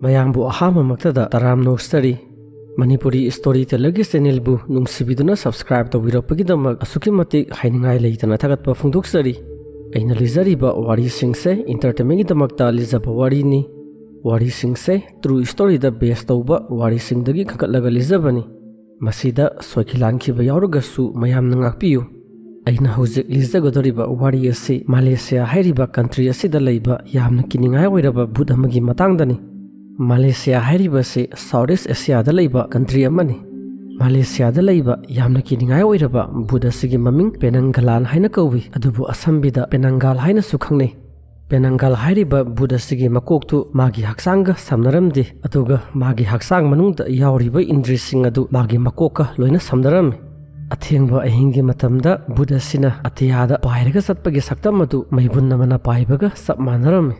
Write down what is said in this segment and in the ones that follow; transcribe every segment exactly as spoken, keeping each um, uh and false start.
ꯃꯌꯥꯝꯕꯨ ꯑꯍꯥꯟꯕꯃꯛꯇꯗ ꯇꯔꯥꯝꯅ ꯑꯣꯛꯆꯔꯤ꯫ Manipuri story ꯇꯦꯂꯔꯒꯤ ꯆꯦꯅꯦꯜꯕꯨ ꯅꯨꯡꯁꯤꯕꯤꯗꯨꯅ subscribe ꯇꯧꯕꯤꯔꯛꯄꯒꯤꯗꯃꯛ ꯑꯁꯨꯛꯀꯤ ꯃꯇꯤꯛ ꯍꯥꯏꯅꯤꯡꯉꯥꯏ ꯂꯩꯇꯅ ꯊꯥꯒꯠꯄ ꯐꯣꯡꯗꯣꯛꯆꯔꯤ꯫ ꯑꯩꯅ ꯂꯤꯖꯔꯤꯕ ꯋꯥꯔꯤꯁꯤꯡꯁꯦ ꯏꯟꯇꯔꯇꯦꯟꯃꯦꯟꯒꯤꯗꯃꯛꯇ ꯂꯤꯖꯕ ꯋꯥꯔꯤꯅꯤ꯫ ꯋꯥꯔꯤꯁꯤꯡꯁꯦ ꯇ꯭ꯔꯨ ꯁ꯭ꯇꯣꯔꯤꯗ ꯕꯦꯁ ꯇꯧꯕ ꯋꯥꯔꯤꯁꯤꯡꯗꯒꯤ ꯈꯟꯒꯠꯂꯒ ꯂꯤꯖꯕꯅꯤ꯫ ꯃꯁꯤꯗ ꯁꯣꯏꯈꯤ ꯂꯥꯟꯈꯤꯕ ꯌꯥꯎꯔꯒꯁꯨ ꯃꯌꯥꯝꯅ ꯉꯥꯛꯄꯤꯌꯨ꯫ ꯑꯩꯅ ꯍꯧꯖꯤꯛ ꯂꯤꯖꯒꯗꯧꯔꯤꯕ ꯋꯥꯔꯤ ꯑꯁꯤ ꯃꯥꯂꯦꯁꯤꯌꯥ ꯍꯥꯏꯔꯤꯕ ꯀꯟꯇ꯭ꯔꯤ ꯑꯁꯤꯗ ꯂꯩꯕ ꯌꯥꯝꯅ ꯀꯤꯅꯤꯡꯉꯥꯏ ꯑꯣꯏꯔꯕ ꯚꯨꯠ ꯑꯃꯒꯤ ꯃꯇꯥꯡꯗꯅꯤ꯫ ꯃꯥꯂꯦꯁꯤꯌꯥ ꯍꯥꯏꯔꯤꯕ ꯑꯁꯤ ꯁꯥꯎꯠ ꯏꯁ ꯑꯦꯁꯤꯌꯥꯗ ꯂꯩꯕ ꯀꯟꯇ꯭ꯔꯤ ꯑꯃꯅꯤ꯫ ꯃꯥꯂꯦꯁꯤꯌꯥꯗ ꯂꯩꯕ ꯌꯥꯝꯅ ꯀꯤꯅꯤꯡꯉꯥꯏ ꯑꯣꯏꯔꯕ ꯚꯨꯠ ꯑꯁꯤꯒꯤ ꯃꯃꯤꯡ ꯄꯦꯅꯪꯒꯂꯥꯟ ꯍꯥꯏꯅ ꯀꯧꯏ, ꯑꯗꯨꯕꯨ ꯑꯁꯝꯕꯤꯗ ꯄꯦꯅꯪꯒꯥꯜ ꯍꯥꯏꯅꯁꯨ ꯈꯪꯅꯩ꯫ ꯄꯦꯅꯪꯒꯥꯜ ꯍꯥꯏꯔꯤꯕ ꯚꯨꯠ ꯑꯁꯤꯒꯤ ꯃꯀꯣꯛꯇꯨ ꯃꯥꯒꯤ ꯍꯛꯆꯥꯡꯒ ꯁꯝꯅꯔꯝꯗꯦ, ꯑꯗꯨꯒ ꯃꯥꯒꯤ ꯍꯛꯆꯥꯡ ꯃꯅꯨꯡꯗ ꯌꯥꯎꯔꯤꯕ ꯏꯟꯗ꯭ꯔꯤꯁꯤꯡ ꯑꯗꯨ ꯃꯥꯒꯤ ꯃꯀꯣꯛꯀ ꯂꯣꯏꯅ ꯁꯝꯅꯔꯝꯃꯤ꯫ ꯑꯊꯦꯡꯕ ꯑꯍꯤꯡꯒꯤ ꯃꯇꯝꯗ ꯚꯨꯠ ꯑꯁꯤꯅ ꯑꯇꯤꯌꯥꯗ ꯄꯥꯏꯔꯒ ꯆꯠꯄꯒꯤ ꯁꯛꯇꯝ ꯑꯗꯨ ꯃꯩꯕꯨꯟ ꯑꯃꯅ ꯄꯥꯏꯕꯒ ꯆꯞ ꯃꯥꯟꯅꯔꯝꯃꯤ꯫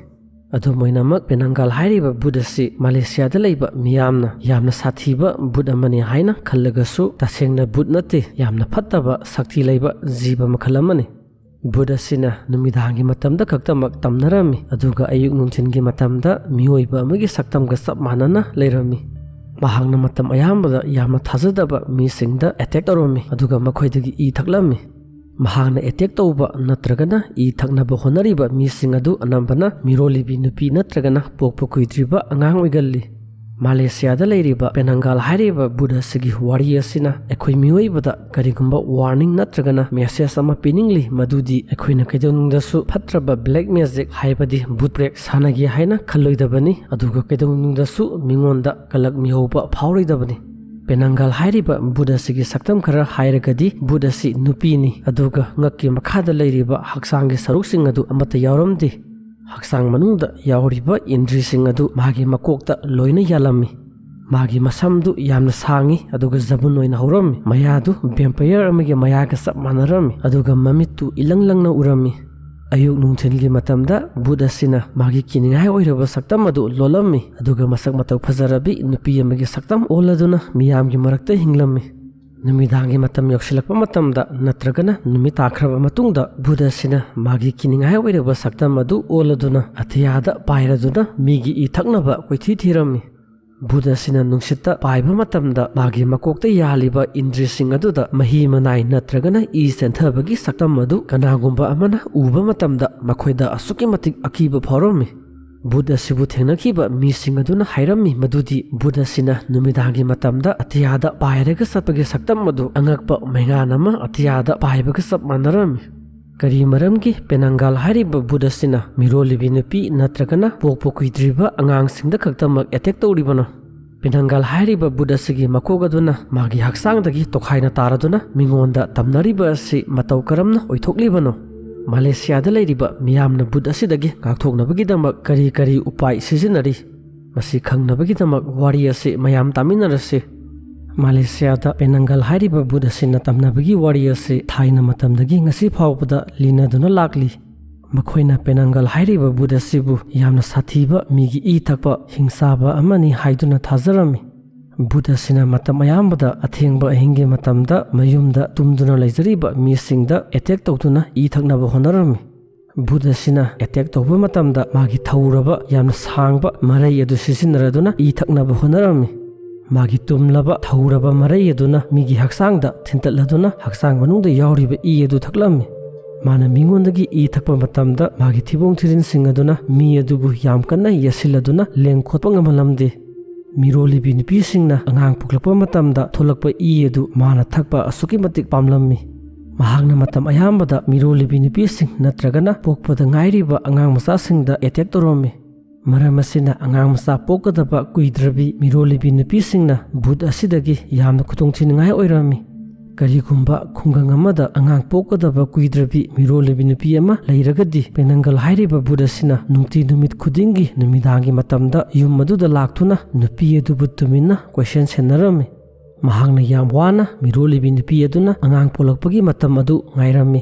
ꯑꯗꯨꯝ ꯑꯣꯏꯅꯃꯛ, ꯄꯦꯅꯪꯒꯥꯜ ꯍꯥꯏꯔꯤꯕ ꯚꯨꯠ ꯑꯁꯤ ꯃꯥꯂꯦꯁꯤꯌꯥꯗ ꯂꯩꯕ ꯃꯤꯌꯥꯝꯅ ꯌꯥꯝꯅ ꯁꯥꯊꯤꯕ ꯚꯨꯠ ꯑꯃꯅꯤ ꯍꯥꯏꯅ ꯈꯜꯂꯒꯁꯨ, ꯇꯁꯦꯡꯅ ꯚꯨꯠ ꯅꯠꯇꯦ, ꯌꯥꯝꯅ ꯐꯠꯇꯕ ꯁꯛꯇꯤ ꯂꯩꯕ ꯖꯤꯕ ꯃꯈꯜ ꯑꯃꯅꯤ꯫ ꯚꯨꯠ ꯑꯁꯤꯅ ꯅꯨꯃꯤꯗꯥꯡꯒꯤ ꯃꯇꯝꯗ ꯈꯛꯇꯃꯛ ꯇꯝꯅꯔꯝꯃꯤ, ꯑꯗꯨꯒ ꯑꯌꯨꯛ ꯅꯨꯡꯊꯤꯜꯒꯤ ꯃꯇꯝꯗ ꯃꯤꯑꯣꯏꯕ ꯑꯃꯒꯤ ꯁꯛꯇꯝꯒ ꯆꯞ ꯃꯥꯟꯅꯅ ꯂꯩꯔꯝꯃꯤ꯫ ꯃꯍꯥꯛꯅ ꯃꯇꯝ ꯑꯌꯥꯝꯕꯗ ꯌꯥꯝꯅ ꯊꯥꯖꯗꯕ ꯃꯤꯁꯤꯡꯗ ꯑꯦꯇꯦꯛ ꯇꯧꯔꯝꯃꯤ, ꯑꯗꯨꯒ ꯃꯈꯣꯏꯗꯒꯤ ꯏ ꯊꯛꯂꯝꯃꯤ꯫ ꯃꯍꯥꯛꯅ ꯑꯦꯇꯦꯛ ꯇꯧꯕ ꯅꯠꯇ꯭ꯔꯒꯅ ꯏ ꯊꯛꯅꯕ ꯍꯣꯠꯅꯔꯤꯕ ꯃꯤꯁꯤꯡ ꯑꯗꯨ ꯑꯅꯝꯕꯅ ꯃꯤꯔꯣꯜꯂꯤꯕꯤ ꯅꯨꯄꯤ ꯅꯠꯇ꯭ꯔꯒꯅ ꯄꯣꯛꯄ ꯀꯨꯏꯗ꯭ꯔꯤꯕ ꯑꯉꯥꯡ ꯑꯣꯏꯒꯜꯂꯤ꯫ ꯃꯥꯂꯦꯁꯤꯌꯥꯗ ꯂꯩꯔꯤꯕ ꯄꯦꯅꯪꯒꯥꯜ ꯍꯥꯏꯔꯤꯕ ꯚꯨꯠ ꯑꯁꯤꯒꯤ ꯋꯥꯔꯤ ꯑꯁꯤꯅ ꯑꯩꯈꯣꯏ ꯃꯤꯑꯣꯏꯕꯗ ꯀꯔꯤꯒꯨꯝꯕ ꯋꯥꯔꯅꯤꯡ ꯅꯠꯇ꯭ꯔꯒꯅ ꯃꯦꯁꯦꯖ ꯑꯃ ꯄꯤꯅꯤꯡꯂꯤ, ꯃꯗꯨꯗꯤ ꯑꯩꯈꯣꯏꯅ ꯀꯩꯗꯧꯅꯨꯡꯗꯁꯨ ꯐꯠꯇ꯭ꯔꯕ ꯕ꯭ꯂꯦꯛ ꯃꯦꯖꯤꯛ, ꯍꯥꯏꯕꯗꯤ ꯚꯨꯠ ꯄ꯭ꯔꯦꯛ ꯁꯥꯟꯅꯒꯦ ꯍꯥꯏꯅ ꯈꯜꯂꯣꯏꯗꯕꯅꯤ, ꯑꯗꯨꯒ ꯀꯩꯗꯧꯅꯨꯡꯗꯁꯨ ꯃꯤꯉꯣꯟꯗ ꯀꯂꯛ ꯃꯤꯍꯧꯕ ꯐꯥꯎꯔꯣꯏꯗꯕꯅꯤ꯫ ꯄꯦꯅꯪꯒꯥꯜ ꯍꯥꯏꯔꯤꯕ ꯚꯨꯠ ꯑꯁꯤꯒꯤ ꯁꯛꯇꯝ ꯈꯔ ꯍꯥꯏꯔꯒꯗꯤ, ꯚꯨꯠ ꯑꯁꯤ ꯅꯨꯄꯤꯅꯤ, ꯑꯗꯨꯒ ꯉꯛꯀꯤ ꯃꯈꯥꯗ ꯂꯩꯔꯤꯕ ꯍꯛꯆꯥꯡꯒꯤ ꯁꯔꯨꯛꯁꯤꯡ ꯑꯗꯨ ꯑꯃꯠꯇ ꯌꯥꯎꯔꯝꯗꯦ꯫ ꯍꯛꯆꯥꯡ ꯃꯅꯨꯡꯗ ꯌꯥꯎꯔꯤꯕ ꯏꯟꯗ꯭ꯔꯤꯁꯤꯡ ꯑꯗꯨ ꯃꯥꯒꯤ ꯃꯀꯣꯛꯇ ꯂꯣꯏꯅ ꯌꯥꯜꯂꯝꯃꯤ꯫ ꯃꯥꯒꯤ ꯃꯁꯝꯗꯨ ꯌꯥꯝꯅ ꯁꯥꯡꯉꯤ, ꯑꯗꯨꯒ ꯖꯕꯨꯟ ꯑꯣꯏꯅ ꯍꯧꯔꯝꯃꯤ꯫ ꯃꯌꯥꯗꯨ ꯚꯦꯝꯄꯌꯔ ꯑꯃꯒꯤ ꯃꯌꯥꯒ ꯆꯞ ꯃꯥꯟꯅꯔꯝꯃꯤ, ꯑꯗꯨꯒ ꯃꯃꯤꯠꯇꯨ ꯏꯂꯪ ꯂꯪꯅ ꯎꯔꯝꯃꯤ꯫ ꯑꯌꯨꯛ ꯅꯨꯡꯊꯤꯜꯒꯤ ꯃꯇꯝꯗ ꯚꯨꯠ ꯑꯁꯤꯅ ꯃꯥꯒꯤ ꯀꯤꯅꯤꯡꯉꯥꯏ ꯑꯣꯏꯔꯕ ꯁꯛꯇꯝ ꯑꯗꯨ ꯂꯣꯜꯂꯝꯃꯤ, ꯑꯗꯨꯒ ꯃꯁꯛ ꯃꯇꯧ ꯐꯖꯔꯕꯤ ꯅꯨꯄꯤ ꯑꯃꯒꯤ ꯁꯛꯇꯝ ꯑꯣꯜꯂꯗꯨꯅ ꯃꯤꯌꯥꯝꯒꯤ ꯃꯔꯛꯇ ꯍꯤꯡꯂꯝꯃꯤ꯫ ꯅꯨꯃꯤꯗꯥꯡꯒꯤ ꯃꯇꯝ ꯌꯧꯁꯤꯜꯂꯛꯄ ꯃꯇꯝꯗ ꯅꯠꯇ꯭ꯔꯒꯅ ꯅꯨꯃꯤꯠ ꯇꯥꯈ꯭ꯔꯕ ꯃꯇꯨꯡꯗ ꯕꯨꯙ ꯑꯁꯤꯅ ꯃꯥꯒꯤ ꯀꯤꯅꯤꯡꯉꯥꯏ ꯑꯣꯏꯔꯕ ꯁꯛꯇꯝ ꯑꯗꯨ ꯑꯣꯜꯂꯗꯨꯅ ꯑꯇꯤꯌꯥꯗ ꯄꯥꯏꯔꯗꯨꯅ ꯃꯤꯒꯤ ꯏ ꯊꯛꯅꯕ ꯀꯣꯏꯊꯤ ꯊꯤꯔꯝꯃꯤ꯫ ꯕꯨꯙ ꯑꯁꯤꯅ ꯅꯨꯡꯁꯤꯠꯇ ꯄꯥꯏꯕ ꯃꯇꯝꯗ ꯃꯥꯒꯤ ꯃꯀꯣꯛꯇ ꯌꯥꯜꯂꯤꯕ ꯏꯟꯗ꯭ꯔꯤꯁꯤꯡ ꯑꯗꯨꯗ ꯃꯍꯤ ꯃꯅꯥꯏ ꯅꯠꯇ꯭ꯔꯒꯅ ꯏ ꯆꯦꯟꯊꯕꯒꯤ ꯁꯛꯇꯝ ꯑꯗꯨ ꯀꯅꯥꯒꯨꯝꯕ ꯑꯃꯅ ꯎꯕ ꯃꯇꯝꯗ ꯃꯈꯣꯏꯗ ꯑꯁꯨꯛꯀꯤ ꯃꯇꯤꯛ ꯑꯀꯤꯕ ꯐꯥꯎꯔꯝꯃꯤ꯫ ꯕꯨꯙ ꯑꯁꯤꯕꯨ ꯊꯦꯡꯅꯈꯤꯕ ꯃꯤꯁꯤꯡ ꯑꯗꯨꯅ ꯍꯥꯏꯔꯝꯃꯤ ꯃꯗꯨꯗꯤ ꯕꯨꯙ ꯑꯁꯤꯅ ꯅꯨꯃꯤꯗꯥꯡꯒꯤ ꯃꯇꯝꯗ ꯑꯇꯤꯌꯥꯗ ꯄꯥꯏꯔꯒ ꯆꯠꯄꯒꯤ ꯁꯛꯇꯝ ꯑꯗꯨ ꯑꯉꯛꯄ ꯃꯩꯉꯥꯟ ꯑꯃ ꯑꯇꯤꯌꯥꯗ ꯄꯥꯏꯕꯒ ꯆꯞ ꯃꯥꯟꯅꯔꯝꯃꯤ꯫ ꯀꯔꯤ ꯃꯔꯝꯒꯤ ꯄꯦꯅꯪꯒꯜ ꯍꯥꯏꯔꯤꯕ ꯕꯨꯙ ꯑꯁꯤꯅ ꯃꯤꯔꯣꯜꯂꯤꯕꯤ ꯅꯨꯄꯤ ꯅꯠꯇ꯭ꯔꯒꯅ ꯄꯣꯛꯄ ꯀꯨꯏꯗ꯭ꯔꯤꯕ ꯑꯉꯥꯡꯁꯤꯡꯗ ꯈꯛꯇꯃꯛ ꯑꯦꯇꯦꯛ ꯇꯧꯔꯤꯕꯅꯣ? ꯄꯦꯅꯪꯒꯜ ꯍꯥꯏꯔꯤꯕ ꯕꯨꯙ ꯑꯁꯤꯒꯤ ꯃꯀꯣꯛ ꯑꯗꯨꯅ ꯃꯥꯒꯤ ꯍꯛꯆꯥꯡꯗꯒꯤ ꯇꯣꯈꯥꯏꯅ ꯇꯥꯔꯗꯨꯅ ꯃꯤꯉꯣꯟꯗ ꯇꯝꯅꯔꯤꯕ ꯑꯁꯤ ꯃꯇꯧ ꯀꯔꯝꯅ ꯑꯣꯏꯊꯣꯛꯂꯤꯕꯅꯣ? ꯃꯥꯂꯦꯁꯤꯌꯥꯗ ꯂꯩꯔꯤꯕ ꯃꯤꯌꯥꯝꯅ ꯕꯨꯙ ꯑꯁꯤꯗꯒꯤ ꯉꯥꯛꯊꯣꯛꯅꯕꯒꯤꯗꯃꯛ ꯀꯔꯤ ꯀꯔꯤ ꯎꯄꯥꯏ ꯁꯤꯖꯤꯟꯅꯔꯤ? ꯃꯁꯤ ꯈꯪꯅꯕꯒꯤꯗꯃꯛ ꯋꯥꯔꯤ ꯑꯁꯤ ꯃꯌꯥꯝ ꯇꯥꯃꯤꯟꯅꯔꯁꯤ꯫ ꯃꯥꯂꯦꯁꯤꯌꯥꯗ ꯄꯦꯅꯪꯒꯜ ꯍꯥꯏꯔꯤꯕ ꯕꯨꯙ ꯑꯁꯤꯅ ꯇꯝꯅꯕꯒꯤ ꯋꯥꯔꯤ ꯑꯁꯤ ꯊꯥꯏꯅ ꯃꯇꯝꯗꯒꯤ ꯉꯁꯤ ꯐꯥꯎꯕꯗ ꯂꯤꯅꯗꯨꯅ ꯂꯥꯛꯂꯤ꯫ ꯃꯈꯣꯏꯅ ꯄꯦꯅꯪꯒꯜ ꯍꯥꯏꯔꯤꯕ ꯕꯨꯙ ꯑꯁꯤꯕꯨ ꯌꯥꯝꯅ ꯁꯥꯊꯤꯕ, ꯃꯤꯒꯤ ꯏ ꯊꯛꯄ, ꯍꯤꯡꯁꯥꯕ ꯑꯃꯅꯤ ꯍꯥꯏꯗꯨꯅ ꯊꯥꯖꯔꯝꯃꯤ꯫ ꯕꯨꯙ ꯑꯁꯤꯅ ꯃꯇꯝ ꯑꯌꯥꯝꯕꯗ ꯑꯊꯦꯡꯕ ꯑꯍꯤꯡꯒꯤ ꯃꯇꯝꯗ ꯃꯌꯨꯝꯗ ꯇꯨꯝꯗꯨꯅ ꯂꯩꯖꯔꯤꯕ ꯃꯤꯁꯤꯡꯗ ꯑꯦꯇꯦꯛ ꯇꯧꯗꯨꯅ ꯏ ꯊꯛꯅꯕ ꯍꯣꯠꯅꯔꯝꯃꯤ꯫ ꯕꯨꯙ ꯑꯁꯤꯅ ꯑꯦꯇꯦꯛ ꯇꯧꯕ ꯃꯇꯝꯗ ꯃꯥꯒꯤ ꯊꯧꯔꯕ, ꯌꯥꯝꯅ ꯁꯥꯡꯕ ꯃꯔꯩ ꯑꯗꯨ ꯁꯤꯖꯤꯟꯅꯔꯗꯨꯅ ꯏ ꯊꯛꯅꯕ ꯍꯣꯠꯅꯔꯝꯃꯤ꯫ ꯃꯥꯒꯤ ꯇꯨꯝꯂꯕ, ꯊꯧꯔꯕ ꯃꯔꯩ ꯑꯗꯨꯅ ꯃꯤꯒꯤ ꯍꯛꯆꯥꯡꯗ ꯊꯤꯟꯇꯠꯂꯗꯨꯅ ꯍꯛꯆꯥꯡ ꯃꯅꯨꯡꯗ ꯌꯥꯎꯔꯤꯕ ꯏ ꯑꯗꯨ ꯊꯛꯂꯝꯃꯤ꯫ ꯃꯥꯅ ꯃꯤꯉꯣꯟꯗꯒꯤ ꯏ ꯊꯛꯄ ꯃꯇꯝꯗ ꯃꯥꯒꯤ ꯊꯤꯕꯣꯡ ꯊꯤꯔꯤꯟꯁꯤꯡ ꯑꯗꯨꯅ ꯃꯤ ꯑꯗꯨꯕꯨ ꯌꯥꯝ ꯀꯟꯅ ꯌꯦꯠꯁꯤꯜꯂꯗꯨꯅ ꯂꯦꯡ ꯈꯣꯠꯄ ꯉꯝꯍꯜꯂꯝꯗꯦ꯫ ꯃꯤꯔꯣꯜꯂꯤꯕꯤ ꯅꯨꯄꯤꯁꯤꯡꯅ ꯑꯉꯥꯡ ꯄꯣꯛꯂꯛꯄ ꯃꯇꯝꯗ ꯊꯣꯛꯂꯛꯄ ꯏ ꯑꯗꯨ ꯃꯥꯅ ꯊꯛꯄ ꯑꯁꯨꯛꯀꯤ ꯃꯇꯤꯛ ꯄꯥꯝꯂꯝꯃꯤ꯫ ꯃꯍꯥꯛꯅ ꯃꯇꯝ ꯑꯌꯥꯝꯕꯗ ꯃꯤꯔꯣꯜꯂꯤꯕꯤ ꯅꯨꯄꯤꯁꯤꯡ ꯅꯠꯇ꯭ꯔꯒꯅ ꯄꯣꯛꯄꯗ ꯉꯥꯏꯔꯤꯕ ꯑꯉꯥꯡ ꯃꯆꯥꯁꯤꯡꯗ ꯑꯦꯇꯦꯛ ꯇꯧꯔꯝꯃꯤ꯫ ꯃꯔꯝ ꯑꯁꯤꯅ ꯑꯉꯥꯡ ꯃꯆꯥ ꯄꯣꯛꯀꯗꯕ ꯀꯨꯏꯗ꯭ꯔꯕꯤ ꯃꯤꯔꯣꯜꯂꯤꯕꯤ ꯅꯨꯄꯤꯁꯤꯡꯅ ꯕꯨꯙ ꯑꯁꯤꯗꯒꯤ ꯌꯥꯝꯅ ꯈꯨꯗꯣꯡꯊꯤꯅꯤꯡꯉꯥꯏ ꯑꯣꯏꯔꯝꯃꯤ꯫ ꯀꯔꯤꯒꯨꯝꯕ ꯈꯨꯡꯒꯪ ꯑꯃꯗ ꯑꯉꯥꯡ ꯄꯣꯛꯀꯗꯕ ꯀꯨꯏꯗ꯭ꯔꯕꯤ ꯃꯤꯔꯣꯜꯂꯤꯕꯤ ꯅꯨꯄꯤ ꯑꯃ ꯂꯩꯔꯒꯗꯤ, ꯄꯦꯅꯪꯒꯜ ꯍꯥꯏꯔꯤꯕ ꯕꯨꯙ ꯑꯁꯤꯅ ꯅꯨꯡꯇꯤ ꯅꯨꯃꯤꯠ ꯈꯨꯗꯤꯡꯒꯤ ꯅꯨꯃꯤꯗꯥꯡꯒꯤ ꯃꯇꯝꯗ ꯌꯨꯝ ꯑꯗꯨꯗ ꯂꯥꯛꯇꯨꯅ ꯅꯨꯄꯤ ꯑꯗꯨꯕꯨ ꯇꯨꯃꯤꯟꯅ ꯀꯣꯏꯁꯦꯟ ꯁꯦꯟꯅꯔꯝꯃꯤ꯫ ꯃꯍꯥꯛꯅ ꯌꯥꯝ ꯋꯥꯅ ꯃꯤꯔꯣꯜꯂꯤꯕꯤ ꯅꯨꯄꯤ ꯑꯗꯨꯅ ꯑꯉꯥꯡ ꯄꯣꯛꯂꯛꯄꯒꯤ ꯃꯇꯝ ꯑꯗꯨ ꯉꯥꯏꯔꯝꯃꯤ꯫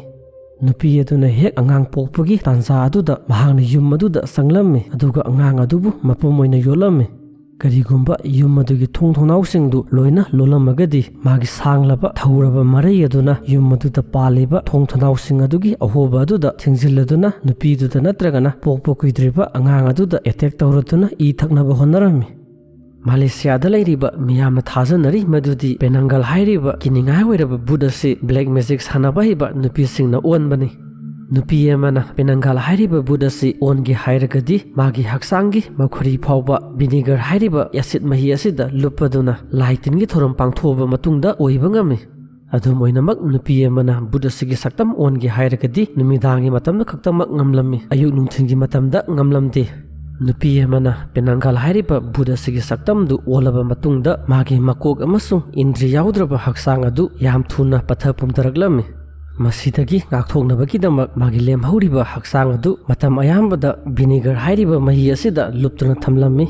ꯅꯨꯄꯤ ꯑꯗꯨꯅ ꯍꯦꯛ ꯑꯉꯥꯡ ꯄꯣꯛꯄꯒꯤ ꯇꯥꯟꯖꯥ ꯑꯗꯨꯗ ꯃꯍꯥꯛꯅ ꯌꯨꯝ ꯑꯗꯨꯗ ꯆꯪꯂꯝꯃꯤ, ꯑꯗꯨꯒ ꯑꯉꯥꯡ ꯑꯗꯨꯕꯨ ꯃꯄꯨꯝ ꯑꯣꯏꯅ ꯌꯣꯜꯂꯝꯃꯤ꯫ ꯀꯔꯤꯒꯨꯝꯕ ꯌꯨꯝ ꯑꯗꯨꯒꯤ ꯊꯣꯡ ꯊꯣꯡꯅꯥꯎꯁꯤꯡꯗꯨ ꯂꯣꯏꯅ ꯂꯣꯜꯂꯝꯃꯒꯗꯤ, ꯃꯥꯒꯤ ꯁꯥꯡꯂꯕ ꯊꯧꯔꯕ ꯃꯔꯩ ꯑꯗꯨꯅ ꯌꯨꯝ ꯑꯗꯨꯗ ꯄꯥꯜꯂꯤꯕ ꯊꯣꯡ ꯊꯣꯡꯅꯥꯎꯁꯤꯡ ꯑꯗꯨꯒꯤ ꯑꯍꯣꯕ ꯑꯗꯨꯗ ꯊꯤꯡꯖꯤꯜꯂꯗꯨꯅ, ꯅꯨꯄꯤꯗꯨꯗ ꯅꯠꯇ꯭ꯔꯒꯅ ꯄꯣꯛꯄ ꯀꯨꯏꯗ꯭ꯔꯤꯕ ꯑꯉꯥꯡ ꯑꯗꯨꯗ ꯑꯦꯇꯦꯛ ꯇꯧꯔꯗꯨꯅ ꯏ ꯊꯛꯅꯕ ꯍꯣꯠꯅꯔꯝꯃꯤ꯫ ꯃꯥꯂꯦꯁꯤꯌꯥꯗ ꯂꯩꯔꯤꯕ ꯃꯤꯌꯥꯝꯅ ꯊꯥꯖꯅꯔꯤ ꯃꯗꯨꯗꯤ ꯄꯦꯅꯥꯡꯒꯜ ꯍꯥꯏꯔꯤꯕ ꯀꯤꯅꯤꯡꯉꯥꯏ ꯑꯣꯏꯔꯕ ꯕꯨꯠ ꯑꯁꯤ ꯕ꯭ꯂꯦꯛ ꯃꯦꯖꯤꯛ ꯁꯥꯟꯅꯕ ꯍꯩꯕ ꯅꯨꯄꯤꯁꯤꯡꯅ ꯑꯣꯟꯕꯅꯤ꯫ ꯅꯨꯄꯤ ꯑꯃꯅ ꯄꯦꯅꯥꯡꯒꯜ ꯍꯥꯏꯔꯤꯕ ꯕꯨꯠ ꯑꯁꯤ ꯑꯣꯟꯒꯦ ꯍꯥꯏꯔꯒꯗꯤ, ꯃꯥꯒꯤ ꯍꯛꯆꯥꯡꯒꯤ ꯃꯈꯨꯔꯤ ꯐꯥꯎꯕ ꯚꯤꯅꯤꯒꯔ ꯍꯥꯏꯔꯤꯕ ꯑꯦꯁꯤꯠ ꯃꯍꯤ ꯑꯁꯤꯗ ꯂꯨꯞꯄꯗꯨꯅ ꯂꯥꯏ ꯇꯤꯟꯒꯤ ꯊꯧꯔꯝ ꯄꯥꯡꯊꯣꯛꯑꯕ ꯃꯇꯨꯡꯗ ꯑꯣꯏꯕ ꯉꯝꯃꯤ꯫ ꯑꯗꯨꯝ ꯑꯣꯏꯅꯃꯛ, ꯅꯨꯄꯤ ꯑꯃꯅ ꯕꯨꯠ ꯑꯁꯤꯒꯤ ꯁꯛꯇꯝ ꯑꯣꯟꯒꯦ ꯍꯥꯏꯔꯒꯗꯤ, ꯅꯨꯃꯤꯗꯥꯡꯒꯤ ꯃꯇꯝꯗ ꯈꯛꯇꯃꯛ ꯉꯝꯂꯝꯃꯤ, ꯑꯌꯨꯛ ꯅꯨꯡꯊꯤꯜꯒꯤ ꯃꯇꯝꯗ ꯉꯝꯂꯝꯗꯦ꯫ ꯅꯨꯄꯤ ꯑꯃꯅ ꯄꯦꯅꯥꯡꯒꯜ ꯍꯥꯏꯔꯤꯕ ꯕꯨꯠ ꯑꯁꯤꯒꯤ ꯁꯛꯇꯝꯗꯨ ꯑꯣꯜꯂꯕ ꯃꯇꯨꯡꯗ, ꯃꯥꯒꯤ ꯃꯀꯣꯛ ꯑꯃꯁꯨꯡ ꯏꯟꯗ꯭ꯔꯤ ꯌꯥꯎꯗ꯭ꯔꯕ ꯍꯛꯆꯥꯡ ꯑꯗꯨ ꯌꯥꯝ ꯊꯨꯅ ꯄꯠꯊ ꯄꯨꯝꯊꯔꯛꯂꯝꯃꯤ꯫ ꯃꯁꯤꯗꯒꯤ ꯉꯥꯛꯊꯣꯛꯅꯕꯒꯤꯗꯃꯛ, ꯃꯥꯒꯤ ꯂꯦꯝꯍꯧꯔꯤꯕ ꯍꯛꯆꯥꯡ ꯑꯗꯨ ꯃꯇꯝ ꯑꯌꯥꯝꯕꯗ ꯚꯤꯅꯤꯒꯔ ꯍꯥꯏꯔꯤꯕ ꯃꯍꯤ ꯑꯁꯤꯗ ꯂꯨꯞꯇꯨꯅ ꯊꯝꯂꯝꯃꯤ꯫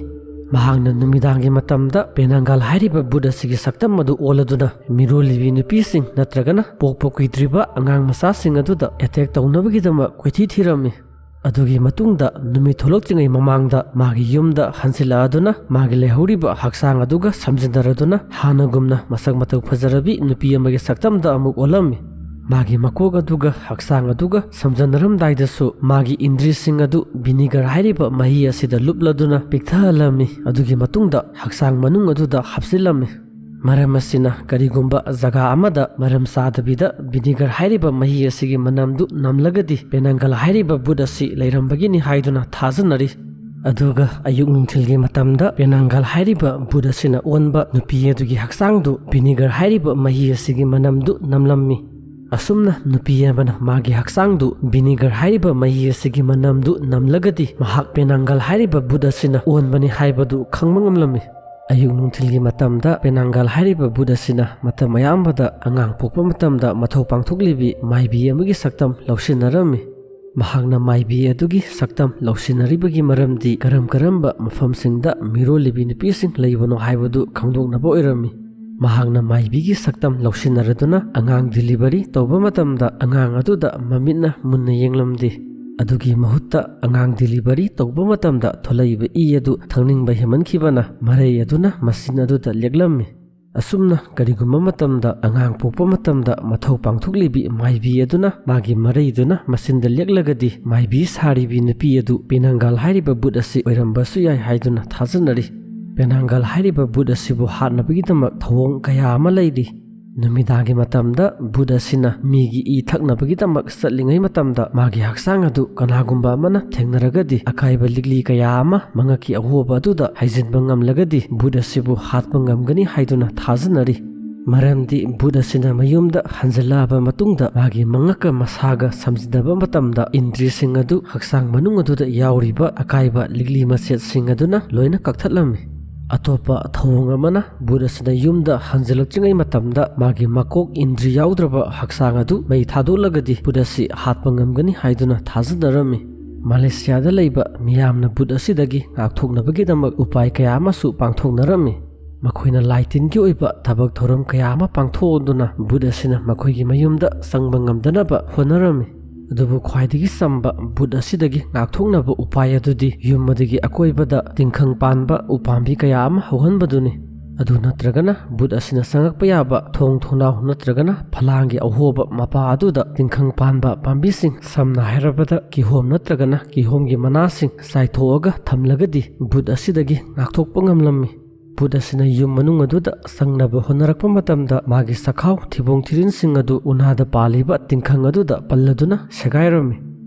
ꯃꯍꯥꯛꯅ ꯅꯨꯃꯤꯗꯥꯡꯒꯤ ꯃꯇꯝꯗ ꯄꯦꯅꯥꯡꯒꯜ ꯍꯥꯏꯔꯤꯕ ꯕꯨꯠ ꯑꯁꯤꯒꯤ ꯁꯛꯇꯝ ꯑꯗꯨ ꯑꯣꯜꯂꯗꯨꯅ, ꯃꯤꯔꯣꯜꯂꯤꯕꯤ ꯅꯨꯄꯤꯁꯤꯡ ꯅꯠꯇ꯭ꯔꯒꯅ ꯄꯣꯛꯄ ꯀꯨꯏꯗ꯭ꯔꯤꯕ ꯑꯉꯥꯡ ꯃꯆꯥꯁꯤꯡ ꯑꯗꯨꯗ ꯑꯦꯇꯦꯛ ꯇꯧꯅꯕꯒꯤꯗꯃꯛ ꯀꯣꯏꯊꯤ ꯊꯤꯔꯝꯃꯤ꯫ ꯑꯗꯨꯒꯤ ꯃꯇꯨꯡꯗ, ꯅꯨꯃꯤꯠ ꯊꯣꯛꯂꯛꯇ꯭ꯔꯤꯉꯩ ꯃꯃꯥꯡꯗ ꯃꯥꯒꯤ ꯌꯨꯝꯗ ꯍꯟꯖꯤꯜꯂꯛꯑꯗꯨꯅ, ꯃꯥꯒꯤ ꯂꯩꯍꯧꯔꯤꯕ ꯍꯛꯆꯥꯡ ꯑꯗꯨꯒ ꯁꯝꯖꯤꯟꯅꯔꯗꯨꯅ, ꯍꯥꯟꯅꯒꯨꯝꯅ ꯃꯁꯛ ꯃꯇꯧ ꯐꯖꯔꯕꯤ ꯅꯨꯄꯤ ꯑꯃꯒꯤ ꯁꯛꯇꯝꯗ ꯑꯃꯨꯛ ꯑꯣꯜꯂꯝꯃꯤ꯫ ꯃꯥꯒꯤ ꯃꯀꯣꯛ ꯑꯗꯨꯒ ꯍꯛꯆꯥꯡ ꯑꯗꯨꯒ ꯁꯝꯖꯤꯟꯅꯔꯝꯗꯥꯏꯗꯁꯨ, ꯃꯥꯒꯤ ꯏꯟꯗ꯭ꯔꯤꯁꯤꯡ ꯑꯗꯨ ꯚꯤꯅꯤꯒꯔ ꯍꯥꯏꯔꯤꯕ ꯃꯍꯤ ꯑꯁꯤꯗ ꯂꯨꯞꯂꯗꯨꯅ ꯄꯤꯛꯊꯍꯜꯂꯝꯃꯤ꯫ ꯑꯗꯨꯒꯤ ꯃꯇꯨꯡꯗ, ꯍꯛꯆꯥꯡ ꯃꯅꯨꯡ ꯑꯗꯨꯗ ꯍꯥꯞꯆꯤꯜꯂꯝꯃꯤ꯫ ꯃꯔꯝ ꯑꯁꯤꯅ, ꯀꯔꯤꯒꯨꯝꯕ ꯖꯒꯥ ꯑꯃꯗ ꯃꯔꯝ ꯆꯥꯗꯕꯤꯗ ꯚꯤꯅꯤꯒꯔ ꯍꯥꯏꯔꯤꯕ ꯃꯍꯤ ꯑꯁꯤꯒꯤ ꯃꯅꯝꯗꯨ ꯅꯝꯂꯒꯗꯤ, ꯄꯦꯅꯥꯡꯒꯜ ꯍꯥꯏꯔꯤꯕ ꯕꯨꯠ ꯑꯁꯤ ꯂꯩꯔꯝꯕꯒꯤꯅꯤ ꯍꯥꯏꯗꯨꯅ ꯊꯥꯖꯅꯔꯤ꯫ ꯑꯗꯨꯒ ꯑꯌꯨꯛ ꯅꯨꯡꯊꯤꯜꯒꯤ ꯃꯇꯝꯗ ꯄꯦꯅꯥꯡꯒꯜ ꯍꯥꯏꯔꯤꯕ ꯕꯨꯠ ꯑꯁꯤꯅ ꯑꯣꯟꯕ ꯅꯨꯄꯤ ꯑꯗꯨꯒꯤ ꯍꯛꯆꯥꯡꯗꯨ ꯚꯤꯅꯤꯒꯔ ꯍꯥꯏꯔꯤꯕ ꯃꯍꯤ ꯑꯁꯤꯒꯤ ꯃꯅꯝꯗꯨ ꯅꯝꯂꯝꯃꯤ꯫ ꯑꯁꯨꯝꯅ ꯅꯨꯄꯤ ꯑꯃꯅ ꯃꯥꯒꯤ ꯍꯛꯆꯥꯡꯗꯨ ꯚꯤꯅꯤꯒꯔ ꯍꯥꯏꯔꯤꯕ ꯃꯍꯤ ꯑꯁꯤꯒꯤ ꯃꯅꯝꯗꯨ ꯅꯝꯂꯒꯗꯤ, ꯃꯍꯥꯛ ꯄꯦꯅꯥꯡꯒꯜ ꯍꯥꯏꯔꯤꯕ ꯕꯨꯠ ꯑꯁꯤꯅ ꯑꯣꯟꯕꯅꯤ ꯍꯥꯏꯕꯗꯨ ꯈꯪꯕ ꯉꯝꯂꯝꯃꯤ꯫ ꯑꯌꯨꯛ ꯅꯨꯡꯊꯤꯜꯒꯤ ꯃꯇꯝꯗ ꯄꯦꯅꯥꯡꯒꯜ ꯍꯥꯏꯔꯤꯕ ꯕꯨꯠ ꯑꯁꯤꯅ ꯃꯇꯝ ꯑꯌꯥꯝꯕꯗ ꯑꯉꯥꯡ ꯄꯣꯛꯄ ꯃꯇꯝꯗ ꯃꯊꯧ ꯄꯥꯡꯊꯣꯛꯂꯤꯕꯤ ꯃꯥꯏꯕꯤ ꯑꯃꯒꯤ ꯁꯛꯇꯝ ꯂꯧꯁꯤꯟꯅꯔꯝꯃꯤ꯫ ꯃꯍꯥꯛꯅ ꯃꯥꯏꯕꯤ ꯑꯗꯨꯒꯤ ꯁꯛꯇꯝ ꯂꯧꯁꯤꯟꯅꯔꯤꯕꯒꯤ ꯃꯔꯝꯗꯤ, ꯀꯔꯝ ꯀꯔꯝꯕ ꯃꯐꯝꯁꯤꯡꯗ ꯃꯤꯔꯣꯜꯂꯤꯕꯤ ꯅꯨꯄꯤꯁꯤꯡ ꯂꯩꯕꯅꯣ ꯍꯥꯏꯕꯗꯨ ꯈꯪꯗꯣꯛꯅꯕ ꯑꯣꯏꯔꯝꯃꯤ꯫ ꯃꯍꯥꯛꯅ ꯃꯥꯏꯕꯤꯒꯤ ꯁꯛꯇꯝ ꯂꯧꯁꯤꯟꯅꯔꯗꯨꯅ ꯑꯉꯥꯡ ꯗꯤꯂꯤꯚꯔꯤ ꯇꯧꯕ ꯃꯇꯝꯗ, ꯑꯉꯥꯡ ꯑꯗꯨꯗ ꯃꯃꯤꯠꯅ ꯃꯨꯟꯅ ꯌꯦꯡꯂꯝꯗꯦ꯫ ꯑꯗꯨꯒꯤ ꯃꯍꯨꯠꯇ ꯑꯉꯥꯡ ꯗꯤꯂꯤꯚꯔꯤ ꯇꯧꯕ ꯃꯇꯝꯗ ꯊꯣꯛꯂꯛꯏꯕ ꯏ ꯑꯗꯨ ꯊꯛꯅꯤꯡꯕ ꯍꯦꯟꯃꯟꯈꯤꯕꯅ ꯃꯔꯩ ꯑꯗꯨꯅ ꯃꯁꯤꯟ ꯑꯗꯨꯗ ꯂꯦꯛꯂꯝꯃꯤ꯫ ꯑꯁꯨꯝꯅ ꯀꯔꯤꯒꯨꯝꯕ ꯃꯇꯝꯗ ꯑꯉꯥꯡ ꯄꯣꯛꯄ ꯃꯇꯝꯗ ꯃꯊꯧ ꯄꯥꯡꯊꯣꯛꯂꯤꯕꯤ ꯃꯥꯏꯕꯤ ꯑꯗꯨꯅ ꯃꯥꯒꯤ ꯃꯔꯩꯗꯨꯅ ꯃꯆꯤꯟꯗ ꯂꯦꯛꯂꯒꯗꯤ ꯃꯥꯏꯕꯤ ꯁꯥꯔꯤꯕꯤ ꯅꯨꯄꯤ ꯑꯗꯨ ꯄꯦꯅꯥꯡꯒꯜ ꯍꯥꯏꯔꯤꯕ ꯚꯨꯠ ꯑꯁꯤ ꯑꯣꯏꯔꯝꯕꯁꯨ ꯌꯥꯏ ꯍꯥꯏꯗꯨꯅ ꯊꯥꯖꯅꯔꯤ꯫ ꯄꯦꯅꯥꯡꯒꯜ ꯍꯥꯏꯔꯤꯕ ꯚꯨꯠ ꯑꯁꯤꯕꯨ ꯍꯥꯠꯅꯕꯒꯤꯗꯃꯛ ꯊꯧꯑꯣꯡ ꯀꯌꯥ ꯑꯃ ꯂꯩꯔꯤ꯫ ꯅꯨꯃꯤꯗꯥꯡꯒꯤ ꯃꯇꯝꯗ ꯚꯨꯠ ꯑꯁꯤꯅ ꯃꯤꯒꯤ ꯏ ꯊꯛꯅꯕꯒꯤꯗꯃꯛ ꯆꯠꯂꯤꯉꯩ ꯃꯇꯝꯗ ꯃꯥꯒꯤ ꯍꯛꯆꯥꯡ ꯑꯗꯨ ꯀꯅꯥꯒꯨꯝꯕ ꯑꯃꯅ ꯊꯦꯡꯅꯔꯒꯗꯤ ꯑꯀꯥꯏꯕ ꯂꯤꯛꯂꯤ ꯀꯌꯥ ꯑꯃ ꯃꯉꯛꯀꯤ ꯑꯍꯣꯕ ꯑꯗꯨꯗ ꯍꯩꯖꯤꯟꯕ ꯉꯝꯂꯒꯗꯤ ꯚꯨꯠ ꯑꯁꯤꯕꯨ ꯍꯥꯠꯄ ꯉꯝꯒꯅꯤ ꯍꯥꯏꯗꯨꯅ ꯊꯥꯖꯅꯔꯤ꯫ ꯃꯔꯝꯗꯤ ꯚꯨꯠ ꯑꯁꯤꯅ ꯃꯌꯨꯝꯗ ꯍꯟꯖꯤꯜꯂꯛꯑꯕ ꯃꯇꯨꯡꯗ ꯃꯥꯒꯤ ꯃꯉꯛꯀ ꯃꯁꯥꯒ ꯁꯝꯖꯤꯟꯅꯕ ꯃꯇꯝꯗ ꯏꯟꯗ꯭ꯔꯤꯁꯤꯡ ꯑꯗꯨ ꯍꯛꯆꯥꯡ ꯃꯅꯨꯡ ꯑꯗꯨꯗ ꯌꯥꯎꯔꯤꯕ ꯑꯀꯥꯏꯕ ꯂꯤꯛꯂꯤ ꯃꯆꯦꯠꯁꯤꯡ ꯑꯗꯨꯅ ꯂꯣꯏꯅ ꯀꯛꯊꯠꯂꯝꯃꯤ꯫ ꯑꯇꯣꯞꯄ ꯊꯧꯑꯣꯡ ꯑꯃꯅ ꯚꯨꯠ ꯑꯁꯤꯅ ꯌꯨꯝꯗ ꯍꯟꯖꯤꯜꯂꯛꯇ꯭ꯔꯤꯉꯩ ꯃꯇꯝꯗ ꯃꯥꯒꯤ ꯃꯀꯣꯛ ꯏꯟꯗ꯭ꯔꯤ ꯌꯥꯎꯗ꯭ꯔꯕ ꯍꯛꯆꯥꯡ ꯑꯗꯨ ꯃꯩ ꯊꯥꯗꯣꯛꯂꯒꯗꯤ ꯚꯨꯠ ꯑꯁꯤ ꯍꯥꯠꯄ ꯉꯝꯒꯅꯤ ꯍꯥꯏꯗꯨꯅ ꯊꯥꯖꯅꯔꯝꯃꯤ꯫ ꯃꯥꯂꯦꯁꯤꯌꯥꯗ ꯂꯩꯕ ꯃꯤꯌꯥꯝꯅ ꯚꯨꯠ ꯑꯁꯤꯗꯒꯤ ꯉꯥꯛꯊꯣꯛꯅꯕꯒꯤꯗꯃꯛ ꯎꯄꯥꯏ ꯀꯌꯥ ꯑꯃꯁꯨ ꯄꯥꯡꯊꯣꯛꯅꯔꯝꯃꯤ꯫ ꯃꯈꯣꯏꯅ ꯂꯥꯏ ꯇꯤꯟꯒꯤ ꯑꯣꯏꯕ ꯊꯕꯛ ꯊꯧꯔꯝ ꯀꯌꯥ ꯑꯃ ꯄꯥꯡꯊꯣꯛꯑꯗꯨꯅ ꯚꯨꯠ ꯑꯁꯤꯅ ꯃꯈꯣꯏꯒꯤ ꯃꯌꯨꯝꯗ ꯆꯪꯕ ꯉꯝꯗꯅꯕ ꯍꯣꯠꯅꯔꯝꯃꯤ꯫ ꯑꯗꯨꯕꯨ ꯈ꯭ꯋꯥꯏꯗꯒꯤ ꯆꯝꯕ ꯚꯨꯠ ꯑꯁꯤꯗꯒꯤ ꯉꯥꯛꯊꯣꯛꯅꯕ ꯎꯄꯥꯏ ꯑꯗꯨꯗꯤ ꯌꯨꯝ ꯑꯗꯨꯒꯤ ꯑꯀꯣꯏꯕꯗ ꯇꯤꯡꯈꯪ ꯄꯥꯟꯕ ꯎꯄꯥꯝꯕꯤ ꯀꯌꯥ ꯑꯃ ꯍꯧꯍꯟꯕꯗꯨꯅꯤ꯫ ꯑꯗꯨ ꯅꯠꯇ꯭ꯔꯒꯅ ꯚꯨꯠ ꯑꯁꯤꯅ ꯆꯪꯂꯛꯄ ꯌꯥꯕ ꯊꯣꯡ ꯊꯣꯡꯅꯥꯎ ꯅꯠꯇ꯭ꯔꯒꯅ ꯐꯂꯥꯡꯒꯤ ꯑꯍꯣꯕ ꯃꯄꯥ ꯑꯗꯨꯗ ꯇꯤꯡꯈꯪ ꯄꯥꯟꯕ ꯄꯥꯝꯕꯤꯁꯤꯡ, ꯁꯝꯅ ꯍꯥꯏꯔꯕꯗ ꯀꯤꯍꯣꯝ ꯅꯠꯇ꯭ꯔꯒꯅ ꯀꯤꯍꯣꯝꯒꯤ ꯃꯅꯥꯁꯤꯡ, ꯆꯥꯏꯊꯣꯛꯑꯒ ꯊꯝꯂꯒꯗꯤ ꯚꯨꯠ ꯑꯁꯤꯗꯒꯤ ꯉꯥꯛꯊꯣꯛꯄ ꯉꯝꯂꯝꯃꯤ꯫ ꯚꯨꯠ ꯑꯁꯤꯅ ꯌꯨꯝ ꯃꯅꯨꯡ ꯑꯗꯨꯗ ꯆꯪꯅꯕ ꯍꯣꯠꯅꯔꯛꯄ ꯃꯇꯝꯗ ꯃꯥꯒꯤ ꯆꯈꯥꯎ, ꯊꯤꯕꯣꯡ ꯊꯤꯔꯤꯟꯁꯤꯡ ꯑꯗꯨ ꯎꯅꯥꯗ ꯄꯥꯜꯂꯤꯕ ꯇꯤꯡꯈꯪ ꯑꯗꯨꯗ ꯄꯜꯂꯗꯨꯅ ꯁꯦꯒꯥꯏꯔꯝꯃꯤ꯫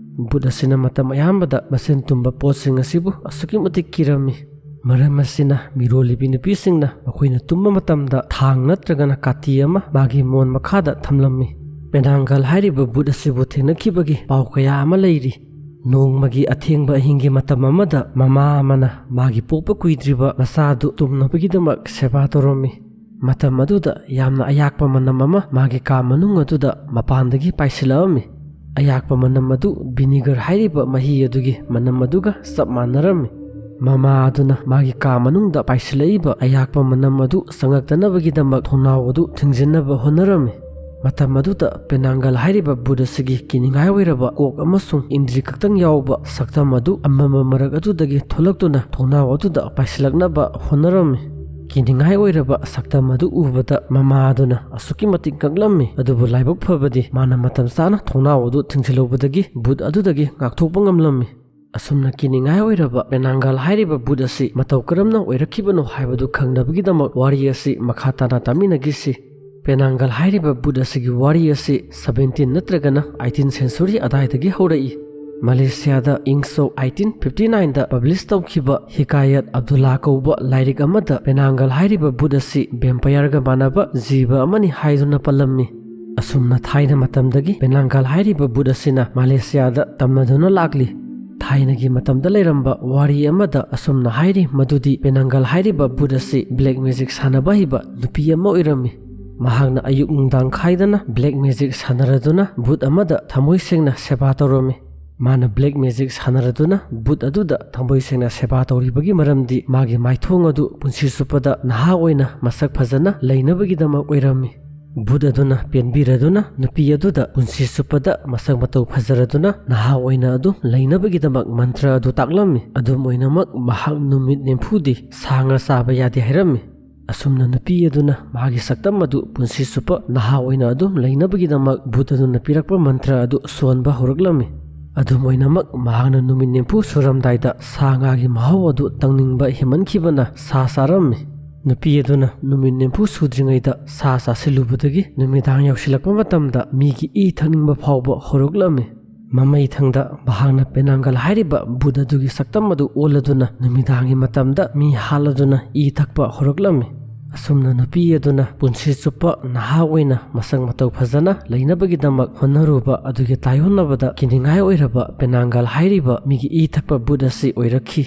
ꯚꯨꯠ ꯑꯁꯤꯅ ꯃꯇꯝ ꯑꯌꯥꯝꯕꯗ ꯃꯆꯤꯟ ꯇꯨꯝꯕ ꯄꯣꯠꯁꯤꯡ ꯑꯁꯤꯕꯨ ꯑꯁꯨꯛꯀꯤ ꯃꯇꯤꯛ ꯀꯤꯔꯝꯃꯤ꯫ ꯃꯔꯝ ꯑꯁꯤꯅ ꯃꯤꯔꯣꯜꯂꯤꯕꯤ ꯅꯨꯄꯤꯁꯤꯡꯅ ꯃꯈꯣꯏꯅ ꯇꯨꯝꯕ ꯃꯇꯝꯗ ꯊꯥꯡ ꯅꯠꯇ꯭ꯔꯒꯅ ꯀꯥꯇꯤ ꯑꯃ ꯃꯥꯒꯤ ꯃꯣꯟ ꯃꯈꯥꯗ ꯊꯝꯂꯝꯃꯤ꯫ ꯄꯦꯅꯥꯡꯒꯜ ꯍꯥꯏꯔꯤꯕ ꯚꯨꯠ ꯑꯁꯤꯕꯨ ꯊꯦꯡꯅꯈꯤꯕꯒꯤ ꯄꯥꯎ ꯀꯌꯥ ꯑꯃ ꯂꯩꯔꯤ꯫ ꯅꯣꯡꯃꯒꯤ ꯑꯊꯦꯡꯕ ꯑꯍꯤꯡꯒꯤ ꯃꯇꯝ ꯑꯃꯗ ꯃꯃꯥ ꯑꯃꯅ ꯃꯥꯒꯤ ꯄꯣꯛꯄ ꯀꯨꯏꯗ꯭ꯔꯤꯕ ꯃꯆꯥꯗꯨ ꯇꯨꯝꯅꯕꯒꯤꯗꯃꯛ ꯁꯦꯕꯥ ꯇꯧꯔꯝꯃꯤ꯫ ꯃꯇꯝ ꯑꯗꯨꯗ ꯌꯥꯝꯅ ꯑꯌꯥꯛꯄ ꯃꯅꯝ ꯑꯃ ꯃꯥꯒꯤ ꯀꯥ ꯃꯅꯨꯡ ꯑꯗꯨꯗ ꯃꯄꯥꯟꯗꯒꯤ ꯄꯥꯏꯁꯤꯜꯂꯛꯑꯝꯃꯤ꯫ ꯑꯌꯥꯛꯄ ꯃꯅꯝ ꯑꯗꯨ ꯚꯤꯅꯤꯒꯔ ꯍꯥꯏꯔꯤꯕ ꯃꯍꯤ ꯑꯗꯨꯒꯤ ꯃꯅꯝ ꯑꯗꯨꯒ ꯆꯞ ꯃꯥꯟꯅꯔꯝꯃꯤ꯫ ꯃꯃꯥ ꯑꯗꯨꯅ ꯃꯥꯒꯤ ꯀꯥ ꯃꯅꯨꯡꯗ ꯄꯥꯏꯁꯤꯜꯂꯛꯏꯕ ꯑꯌꯥꯛꯄ ꯃꯅꯝ ꯑꯗꯨ ꯆꯪꯉꯛꯇꯅꯕꯒꯤꯗꯃꯛ ꯊꯣꯡꯅꯥꯎ ꯑꯗꯨ ꯊꯤꯡꯖꯤꯟꯅꯕ ꯍꯣꯠꯅꯔꯝꯃꯤ꯫ ꯃꯇꯝ ꯑꯗꯨꯗ ꯄꯦꯅꯥꯡꯒꯜ ꯍꯥꯏꯔꯤꯕ ꯚꯨꯠ ꯑꯁꯤꯒꯤ ꯀꯤꯅꯤꯡꯉꯥꯏ ꯑꯣꯏꯔꯕ ꯀꯣꯛ ꯑꯃꯁꯨꯡ ꯏꯟꯗ꯭ꯔꯤ ꯈꯛꯇꯪ ꯌꯥꯎꯕ ꯁꯛꯇꯝ ꯑꯗꯨ ꯑꯃꯝꯕ ꯃꯔꯛ ꯑꯗꯨꯗꯒꯤ ꯊꯣꯛꯂꯛꯇꯨꯅ ꯊꯣꯡꯅꯥꯎ ꯑꯗꯨꯗ ꯄꯥꯏꯁꯤꯜꯂꯛꯅꯕ ꯍꯣꯠꯅꯔꯝꯃꯤ꯫ ꯀꯤꯅꯤꯡꯉꯥꯏ ꯑꯣꯏꯔꯕ ꯁꯛꯇꯝ ꯑꯗꯨ ꯎꯕꯗ ꯃꯃꯥ ꯑꯗꯨꯅ ꯑꯁꯨꯛꯀꯤ ꯃꯇꯤꯛ ꯉꯛꯂꯝꯃꯤ, ꯑꯗꯨꯕꯨ ꯂꯥꯏꯕꯛ ꯐꯕꯗꯤ ꯃꯥꯅ ꯃꯇꯝ ꯆꯥꯅ ꯊꯣꯡꯅꯥꯎ ꯑꯗꯨ ꯊꯤꯡꯖꯤꯜꯍꯧꯕꯗꯒꯤ ꯚꯨꯠ ꯑꯗꯨꯗꯒꯤ ꯉꯥꯛꯊꯣꯛꯄ ꯉꯝꯂꯝꯃꯤ꯫ ꯑꯁꯨꯝꯅ ꯀꯤꯅꯤꯡꯉꯥꯏ ꯑꯣꯏꯔꯕ ꯄꯦꯅꯥꯡꯒꯜ ꯍꯥꯏꯔꯤꯕ ꯚꯨꯠ ꯑꯁꯤ ꯃꯇꯧ ꯀꯔꯝꯅ ꯑꯣꯏꯔꯛꯈꯤꯕꯅꯣ ꯍꯥꯏꯕꯗꯨ ꯈꯪꯅꯕꯒꯤꯗꯃꯛ ꯋꯥꯔꯤ ꯑꯁꯤ ꯃꯈꯥ ꯇꯥꯅ ꯇꯥꯃꯤꯟꯅꯈꯤꯁꯤ꯫ ꯄꯦꯅꯥꯡꯒꯜ ꯍꯥꯏꯔꯤꯕ ꯚꯨꯠ ꯑꯁꯤꯒꯤ ꯋꯥꯔꯤ ꯑꯁꯤ seventeen ꯅꯠꯇ꯭ꯔꯒꯅ eighteen century ꯑꯗꯥꯏꯗꯒꯤ ꯍꯧꯔꯛꯏ꯫ ꯃꯂꯦꯁꯤꯌꯥꯗ ꯏꯪ ꯁꯣꯛ eighteen fifty nine ꯗ ꯄꯕ꯭ꯂꯤꯁ ꯇꯧꯈꯤꯕ ꯍꯤꯀꯥꯌꯠ ꯑꯕꯗꯨꯜꯂꯥ ꯀꯧꯕ ꯂꯥꯏꯔꯤꯛ ꯑꯃꯗ ꯄꯦꯅꯥꯡꯒꯜ ꯍꯥꯏꯔꯤꯕ ꯚꯨꯠ ꯑꯁꯤ ꯚꯦꯝꯄꯥꯌꯔꯒ ꯃꯥꯟꯅꯕ ꯖꯤꯕ ꯑꯃꯅꯤ ꯍꯥꯏꯗꯨꯅ ꯄꯜꯂꯝꯃꯤ꯫ ꯑꯁꯨꯝꯅ ꯊꯥꯏꯅ ꯃꯇꯝꯗꯒꯤ ꯄꯦꯅꯥꯡꯒꯜ ꯍꯥꯏꯔꯤꯕ ꯚꯨꯠ ꯑꯁꯤꯅ ꯃꯂꯦꯁꯤꯌꯥꯗ ꯇꯝꯅꯗꯨꯅ ꯂꯥꯛꯂꯤ꯫ ꯊꯥꯏꯅꯒꯤ ꯃꯇꯝꯗ ꯂꯩꯔꯝꯕ ꯋꯥꯔꯤ ꯑꯃꯗ ꯑꯁꯨꯝꯅ ꯍꯥꯏꯔꯤ ꯃꯗꯨꯗꯤ ꯄꯦꯅꯥꯡꯒꯜ ꯍꯥꯏꯔꯤꯕ ꯚꯨꯠ ꯑꯁꯤ ꯕ꯭ꯂꯦꯛ ꯃꯦꯖꯤꯛ ꯁꯥꯟꯅꯕ ꯍꯩꯕ ꯅꯨꯄꯤ ꯑꯃ ꯑꯣꯏꯔꯝꯃꯤ꯫ ꯃꯍꯥꯛꯅ ꯑꯌꯨꯛ ꯅꯨꯡꯗꯥꯡ ꯈꯥꯏꯗꯅ ꯕ꯭ꯂꯦꯛ ꯃꯦꯖꯤꯛ ꯁꯥꯟꯅꯔꯗꯨꯅ ꯚꯨꯠ ꯑꯃꯗ ꯊꯃꯣꯏ ꯁꯦꯡꯅ ꯁꯦꯕꯥ ꯇꯧꯔꯝꯃꯤ꯫ ꯃꯥꯅ ꯕ꯭ꯂꯦꯛ ꯃꯦꯖꯤꯛ ꯁꯥꯟꯅꯔꯗꯨꯅ ꯚꯨꯠ ꯑꯗꯨꯗ ꯊꯃꯣꯏ ꯁꯦꯡꯅ ꯁꯦꯕꯥ ꯇꯧꯔꯤꯕꯒꯤ ꯃꯔꯝꯗꯤ ꯃꯥꯒꯤ ꯃꯥꯏꯊꯣꯡ ꯑꯗꯨ ꯄꯨꯟꯁꯤ ꯆꯨꯞꯄꯗ ꯅꯍꯥ ꯑꯣꯏꯅ ꯃꯁꯛ ꯐꯖꯅ ꯂꯩꯅꯕꯒꯤꯗꯃꯛ ꯑꯣꯏꯔꯝꯃꯤ꯫ ꯚꯨꯠ ꯑꯗꯨꯅ ꯄꯦꯟꯕꯤꯔꯗꯨꯅ ꯅꯨꯄꯤ ꯑꯗꯨꯗ ꯄꯨꯟꯁꯤ ꯆꯨꯞꯄꯗ ꯃꯁꯛ ꯃꯇꯧ ꯐꯖꯔꯗꯨꯅ ꯅꯍꯥ ꯑꯣꯏꯅ ꯑꯗꯨꯝ ꯂꯩꯅꯕꯒꯤꯗꯃꯛ ꯃꯟꯇ꯭ꯔ ꯑꯗꯨ ꯇꯥꯛꯂꯝꯃꯤ꯫ ꯑꯗꯨꯝ ꯑꯣꯏꯅꯃꯛ ꯃꯍꯥꯛ ꯅꯨꯃꯤꯠ ꯅꯤꯐꯨꯗꯤ ꯁꯥ ꯉꯥ ꯆꯥꯕ ꯌꯥꯗꯦ ꯍꯥꯏꯔꯝꯃꯤ꯫ ꯑꯁꯨꯝꯅ ꯅꯨꯄꯤ ꯑꯗꯨꯅ ꯃꯥꯒꯤ ꯁꯛꯇꯝ ꯑꯗꯨ ꯄꯨꯟꯁꯤ ꯆꯨꯞꯄ ꯅꯍꯥ ꯑꯣꯏꯅ ꯑꯗꯨꯝ ꯂꯩꯅꯕꯒꯤꯗꯃꯛ ꯚꯨꯠ ꯑꯗꯨꯅ ꯄꯤꯔꯛꯄ ꯃꯟꯇ꯭ꯔ ꯑꯗꯨ ꯁꯣꯟꯕ ꯍꯧꯔꯛꯂꯝꯃꯤ꯫ ꯑꯗꯨꯝ ꯑꯣꯏꯅꯃꯛ ꯃꯍꯥꯛꯅ ꯅꯨꯃꯤꯠ ꯅꯤꯐꯨ ꯁꯨꯔꯝꯗꯥꯏꯗ ꯁꯥ ꯉꯥꯒꯤ ꯃꯍꯥꯎ ꯑꯗꯨ ꯇꯪꯅꯤꯡꯕ ꯍꯦꯟꯃꯟꯈꯤꯕꯅ ꯁꯥ ꯆꯥꯔꯝꯃꯤ꯫ ꯅꯨꯄꯤ ꯑꯗꯨꯅ ꯅꯨꯃꯤꯠ ꯅꯤꯐꯨ ꯁꯨꯗ꯭ꯔꯤꯉꯩꯗ ꯁꯥ ꯆꯥꯁꯤꯜꯂꯨꯕꯗꯒꯤ ꯅꯨꯃꯤꯗꯥꯡ ꯌꯧꯁꯤꯜꯂꯛꯄ ꯃꯇꯝꯗ ꯃꯤꯒꯤ ꯏ ꯊꯛꯅꯤꯡꯕ ꯐꯥꯎꯕ ꯍꯧꯔꯛꯂꯝꯃꯤ꯫ ꯃꯃꯩꯊꯪꯗ ꯃꯍꯥꯛꯅ ꯄꯦꯅꯥꯡꯒꯜ ꯍꯥꯏꯔꯤꯕ ꯚꯨꯠ ꯑꯗꯨꯒꯤ ꯁꯛꯇꯝ ꯑꯗꯨ ꯑꯣꯜꯂꯗꯨꯅ ꯅꯨꯃꯤꯗꯥꯡꯒꯤ ꯃꯇꯝꯗ ꯃꯤ ꯍꯥꯠꯂꯗꯨꯅ ꯏ ꯊꯛꯄ ꯍꯧꯔꯛꯂꯝꯃꯤ꯫ ꯑꯁꯨꯝꯅ ꯅꯨꯄꯤ ꯑꯗꯨꯅ ꯄꯨꯟꯁꯤ ꯆꯨꯞꯄ ꯅꯍꯥ ꯑꯣꯏꯅ ꯃꯁꯛ ꯃꯇꯧ ꯐꯖꯅ ꯂꯩꯅꯕꯒꯤꯗꯃꯛ ꯍꯣꯠꯅꯔꯨꯕ ꯑꯗꯨꯒꯤ ꯇꯥꯏꯑꯣꯟꯅꯕꯗ ꯀꯤꯅꯤꯡꯉꯥꯏ ꯑꯣꯏꯔꯕ ꯄꯦꯅꯥꯡꯒꯜ ꯍꯥꯏꯔꯤꯕ ꯃꯤꯒꯤ ꯏ ꯊꯛꯄ ꯚꯨꯠ ꯑꯁꯤ ꯑꯣꯏꯔꯛꯈꯤ꯫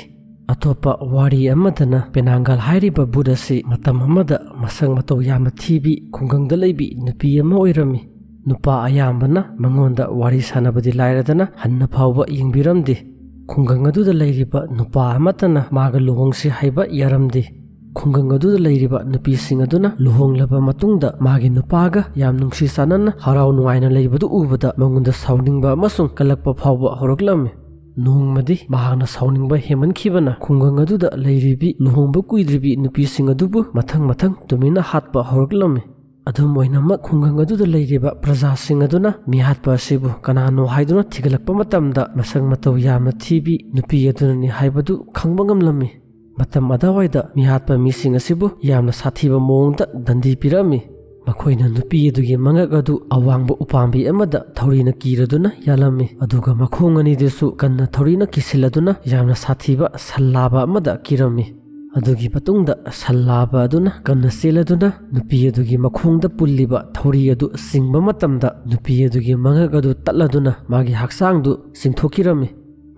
ꯑꯇꯣꯞꯄ ꯋꯥꯔꯤ ꯑꯃꯗꯅ ꯄꯦꯅꯥꯡꯒꯜ ꯍꯥꯏꯔꯤꯕ ꯚꯨꯠ ꯑꯁꯤ ꯃꯇꯝ ꯑꯃꯗ ꯃꯁꯛ ꯃꯇꯧ ꯌꯥꯝꯅ ꯊꯤꯕꯤ ꯈꯨꯡꯒꯪꯗ ꯂꯩꯕꯤ ꯅꯨꯄꯤ ꯑꯃ ꯑꯣꯏꯔꯝꯃꯤ꯫ ꯅꯨꯄꯥ ꯑꯌꯥꯝꯕꯅ ꯃꯉꯣꯟꯗ ꯋꯥꯔꯤ ꯁꯥꯟꯅꯕꯗꯤ ꯂꯥꯏꯔꯗꯅ ꯍꯟꯅ ꯐꯥꯎꯕ ꯌꯦꯡꯕꯤꯔꯝꯗꯦ꯫ ꯈꯨꯡꯒꯪ ꯑꯗꯨꯗ ꯂꯩꯔꯤꯕ ꯅꯨꯄꯥ ꯑꯃꯠꯇꯅ ꯃꯥꯒ ꯂꯨꯍꯣꯡꯁꯤ ꯍꯥꯏꯕ ꯌꯥꯔꯝꯗꯦ꯫ ꯈꯨꯡꯒꯪ ꯑꯗꯨꯗ ꯂꯩꯔꯤꯕ ꯅꯨꯄꯤꯁꯤꯡ ꯑꯗꯨꯅ ꯂꯨꯍꯣꯡꯂꯕ ꯃꯇꯨꯡꯗ ꯃꯥꯒꯤ ꯅꯨꯄꯥꯒ ꯌꯥꯝ ꯅꯨꯡꯁꯤ ꯆꯥꯟꯅꯅ ꯍꯔꯥꯎ ꯅꯨꯡꯉꯥꯏꯅ ꯂꯩꯕꯗꯨ ꯎꯕꯗ ꯃꯉꯣꯟꯗ ꯁꯥꯎꯅꯤꯡꯕ ꯑꯃꯁꯨꯡ ꯀꯜꯂꯛꯄ ꯐꯥꯎꯕ ꯍꯧꯔꯛꯂꯝꯃꯤ꯫ ꯅꯣꯡꯃꯗꯤ ꯃꯍꯥꯛꯅ ꯁꯥꯎꯅꯤꯡꯕ ꯍꯦꯟꯃꯟꯈꯤꯕꯅ ꯈꯨꯡꯒꯪ ꯑꯗꯨꯗ ꯂꯩꯔꯤꯕꯤ ꯂꯨꯍꯣꯡꯕ ꯀꯨꯏꯗ꯭ꯔꯤꯕꯤ ꯅꯨꯄꯤꯁꯤꯡ ꯑꯗꯨꯕꯨ ꯃꯊꯪ ꯃꯊꯪ ꯇꯨꯃꯤꯟꯅ ꯍꯥꯠꯄ ꯍꯧꯔꯛꯂꯝꯃꯤ꯫ ꯑꯗꯨꯝ ꯑꯣꯏꯅꯃꯛ, ꯈꯨꯡꯒꯪ ꯑꯗꯨꯗ ꯂꯩꯔꯤꯕ ꯄ꯭ꯔꯖꯥꯁꯤꯡ ꯑꯗꯨꯅ ꯃꯤꯍꯥꯠꯄ ꯑꯁꯤꯕꯨ ꯀꯅꯥꯅꯣ ꯍꯥꯏꯗꯨꯅ ꯊꯤꯒꯠꯂꯛꯄ ꯃꯇꯝꯗ, ꯃꯁꯛ ꯃꯇꯧ ꯌꯥꯝꯅ ꯊꯤꯕꯤ ꯅꯨꯄꯤ ꯑꯗꯨꯅꯅꯤ ꯍꯥꯏꯕꯗꯨ ꯈꯪꯕ ꯉꯝꯂꯝꯃꯤ꯫ ꯃꯇꯝ ꯑꯗꯨꯋꯥꯏꯗ ꯃꯤꯍꯥꯠꯄ ꯃꯤꯁꯤꯡ ꯑꯁꯤꯕꯨ ꯌꯥꯝꯅ ꯁꯥꯊꯤꯕ ꯃꯑꯣꯡꯗ ꯗꯟꯗꯤ ꯄꯤꯔꯝꯃꯤ꯫ ꯃꯈꯣꯏꯅ ꯅꯨꯄꯤ ꯑꯗꯨꯒꯤ ꯃꯉꯛ ꯑꯗꯨ ꯑꯋꯥꯡꯕ ꯎꯄꯥꯝꯕꯤ ꯑꯃꯗ ꯊꯧꯔꯤꯅ ꯀꯤꯔꯗꯨꯅ ꯌꯥꯜꯂꯝꯃꯤ, ꯑꯗꯨꯒ ꯃꯈꯣꯡ ꯑꯅꯤꯗꯨꯁꯨ ꯀꯟꯅ ꯊꯧꯔꯤꯅ ꯀꯤꯁꯤꯜꯂꯗꯨꯅ ꯌꯥꯝꯅ ꯁꯥꯊꯤꯕ ꯁꯟ ꯂꯥꯕ ꯑꯃꯗ ꯀꯤꯔꯝꯃꯤ꯫ ꯑꯗꯨꯒꯤ ꯃꯇꯨꯡꯗ ꯁꯟ ꯂꯥꯕ ꯑꯗꯨꯅ ꯀꯟꯅ ꯆꯦꯜꯂꯗꯨꯅ ꯅꯨꯄꯤ ꯑꯗꯨꯒꯤ ꯃꯈꯣꯡꯗ ꯄꯨꯜꯂꯤꯕ ꯊꯧꯔꯤ ꯑꯗꯨ ꯆꯤꯡꯕ ꯃꯇꯝꯗ, ꯅꯨꯄꯤ ꯑꯗꯨꯒꯤ ꯃꯉꯛ ꯑꯗꯨ ꯇꯠꯂꯗꯨꯅ ꯃꯥꯒꯤ ꯍꯛꯆꯥꯡꯗꯨ ꯆꯤꯡꯊꯣꯛꯈꯤꯔꯝꯃꯤ꯫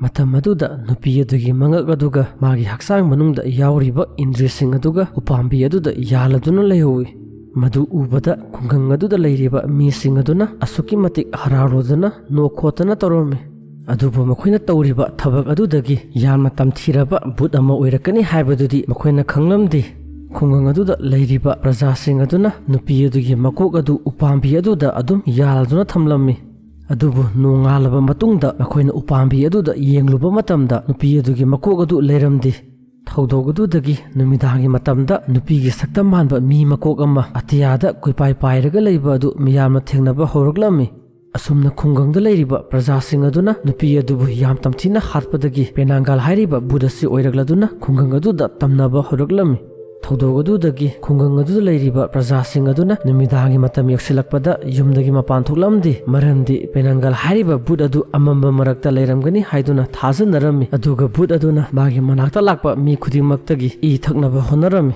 ꯃꯇꯝ ꯑꯗꯨꯗ ꯅꯨꯄꯤ ꯑꯗꯨꯒꯤ ꯃꯉꯛ ꯑꯗꯨꯒ ꯃꯥꯒꯤ ꯍꯛꯆꯥꯡ ꯃꯅꯨꯡꯗ ꯌꯥꯎꯔꯤꯕ ꯏꯟꯗ꯭ꯔꯤꯁꯤꯡ ꯑꯗꯨꯒ ꯎꯄꯥꯝꯕꯤ ꯑꯗꯨꯗ ꯌꯥꯜꯂꯗꯨꯅ ꯂꯩꯍꯧꯏ꯫ ꯃꯗꯨ ꯎꯕꯗ ꯈꯨꯡꯒꯪ ꯑꯗꯨꯗ ꯂꯩꯔꯤꯕ ꯃꯤꯁꯤꯡ ꯑꯗꯨꯅ ꯑꯁꯨꯛꯀꯤ ꯃꯇꯤꯛ ꯍꯔꯥꯎꯔꯨꯗꯨꯅ ꯅꯣꯛ ꯈꯣꯠꯇꯅ ꯇꯧꯔꯝꯃꯤ꯫ ꯑꯗꯨꯕꯨ ꯃꯈꯣꯏꯅ ꯇꯧꯔꯤꯕ ꯊꯕꯛ ꯑꯗꯨꯗꯒꯤ ꯌꯥꯝꯅ ꯇꯝꯊꯤꯔꯕ ꯚꯨꯠ ꯑꯃ ꯑꯣꯏꯔꯛꯀꯅꯤ ꯍꯥꯏꯕꯗꯨꯗꯤ ꯃꯈꯣꯏꯅ ꯈꯪꯂꯝꯗꯦ꯫ ꯈꯨꯡꯒꯪ ꯑꯗꯨꯗ ꯂꯩꯔꯤꯕ ꯄ꯭ꯔꯖꯥꯁꯤꯡ ꯑꯗꯨꯅ ꯅꯨꯄꯤ ꯑꯗꯨꯒꯤ ꯃꯀꯣꯛ ꯑꯗꯨ ꯎꯄꯥꯝꯕꯤ ꯑꯗꯨꯗ ꯑꯗꯨꯝ ꯌꯥꯜꯗꯨꯅ ꯊꯝꯂꯝꯃꯤ꯫ ꯑꯗꯨꯕꯨ ꯅꯣꯡꯉꯥꯜꯂꯕ ꯃꯇꯨꯡꯗ ꯃꯈꯣꯏꯅ ꯎꯄꯥꯝꯕꯤ ꯑꯗꯨꯗ ꯌꯦꯡꯂꯨꯕ ꯃꯇꯝꯗ, ꯅꯨꯄꯤ ꯑꯗꯨꯒꯤ ꯃꯀꯣꯛ ꯑꯗꯨ ꯂꯩꯔꯝꯗꯦ꯫ ꯊꯧꯗꯣꯛ ꯑꯗꯨꯗꯒꯤ ꯅꯨꯃꯤꯗꯥꯡꯒꯤ ꯃꯇꯝꯗ ꯅꯨꯄꯤꯒꯤ ꯁꯛꯇꯝ ꯃꯥꯟꯕ ꯃꯤ ꯃꯀꯣꯛ ꯑꯃ ꯑꯇꯤꯌꯥꯗ ꯀꯣꯏꯄꯥꯏ ꯄꯥꯏꯔꯒ ꯂꯩꯕ ꯑꯗꯨ ꯃꯤꯌꯥꯝꯅ ꯊꯦꯡꯅꯕ ꯍꯧꯔꯛꯂꯝꯃꯤ꯫ ꯑꯁꯨꯝꯅ ꯈꯨꯡꯒꯪꯗ ꯂꯩꯔꯤꯕ ꯄ꯭ꯔꯖꯥꯁꯤꯡ ꯑꯗꯨꯅ ꯅꯨꯄꯤ ꯑꯗꯨꯕꯨ ꯌꯥꯝ ꯇꯝꯊꯤꯅ ꯍꯥꯠꯄꯗꯒꯤ ꯄꯦꯅꯥꯡꯒꯥꯜ ꯍꯥꯏꯔꯤꯕ ꯚꯨꯠ ꯑꯁꯤ ꯑꯣꯏꯔꯛꯂꯗꯨꯅ ꯈꯨꯡꯒꯪ ꯑꯗꯨꯗ ꯇꯝꯅꯕ ꯍꯧꯔꯛꯂꯝꯃꯤ꯫ ꯊꯧꯗꯣꯛ ꯑꯗꯨꯗꯒꯤ ꯈꯨꯡꯒꯪ ꯑꯗꯨꯗ ꯂꯩꯔꯤꯕ ꯄ꯭ꯔꯖꯥꯁꯤꯡ ꯑꯗꯨꯅ ꯅꯨꯃꯤꯗꯥꯡꯒꯤ ꯃꯇꯝ ꯌꯧꯁꯤꯜꯂꯛꯄꯗ ꯌꯨꯝꯗꯒꯤ ꯃꯄꯥꯟ ꯊꯣꯛꯂꯝꯗꯦ, ꯃꯔꯝꯗꯤ ꯄꯦꯅꯥꯡꯒꯥꯜ ꯍꯥꯏꯔꯤꯕ ꯚꯨꯠ ꯑꯗꯨ ꯑꯃꯝꯕ ꯃꯔꯛꯇ ꯂꯩꯔꯝꯒꯅꯤ ꯍꯥꯏꯗꯨꯅ ꯊꯥꯖꯅꯔꯝꯃꯤ꯫ ꯑꯗꯨꯒ ꯚꯨꯠ ꯑꯗꯨꯅ ꯃꯥꯒꯤ ꯃꯅꯥꯛꯇ ꯂꯥꯛꯄ ꯃꯤ ꯈꯨꯗꯤꯡꯃꯛꯇꯒꯤ ꯏ ꯊꯛꯅꯕ ꯍꯣꯠꯅꯔꯝꯃꯤ꯫